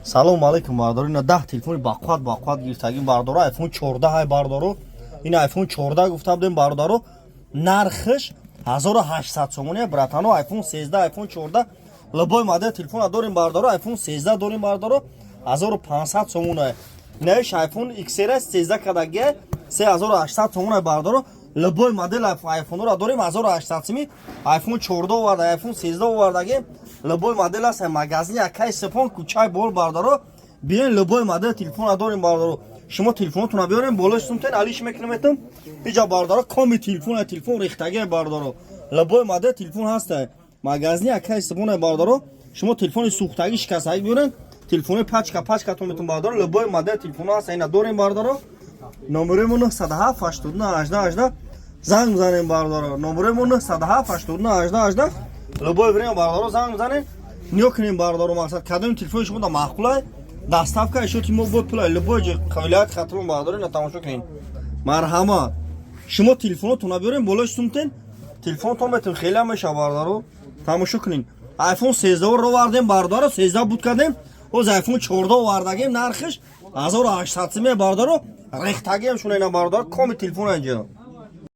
Салому алейкум, бардоро. Ина 10 телефони бақувват, бақувват гирифтагим, бардоро. iPhone 14 ҳай, бардоро. Ина iPhone 14 гуфта будем, бардоро, нархш 1800 сомони, братано. iPhone 13, iPhone 14, любой модел телефона дорем, бардоро. iPhone 13 дорем, бардоро, 1500 сомона. Наиш iPhone XR 13 кадагия, 3800 сомона, бардоро. Любой модел iPhone-ро дорем, 1800 сими. iPhone 14 оварда, iPhone 13 овардагем, любой модел аст. Магазин Акай Сепон, кӯчаи Бор, бардоро. Биён, любой модел телефона дорем, бардоро. Шумо телефонотонро биёрем, болои сумтен алиш мекунем, метум. Иҷа, бардоро, коми телефон, телефон рехтагия, бардоро. Любой модел телефон ҳаста. Магазини Акай Сепон, бардоро. Шумо телефони сӯхтагӣ, шикастагӣ биёрен, телефони пачка пачкатон метун, бардоро. Любой модел телефон ҳаста, ина дорем, бардоро. Номерои мо 907 89 18 18, занг бизанем, бардоро. Номерои мо 907 89 18 18, любое время, бардоро, занг бизанем. Ниё кунем, бардоро, мақсад, кадоми телефони шумо да маъқулай, доставка ишоти мо бо пулай, любой ҷо вилояти Хатлон, бардоро. Ина тамошо кунем, марҳамат. Шумо телефонотонро биёрем, болои сумтен телефонотон метун, хеле ҳам меша, бардоро. Тамошо кунем, iPhone 13 ро овардем, бардоро, 13 буд кардем, оз iPhone 14 овардагем, нархш 1800 симе, бардоро, рехтагиам шуна. Ина, бардоро, коми телефон инҷо.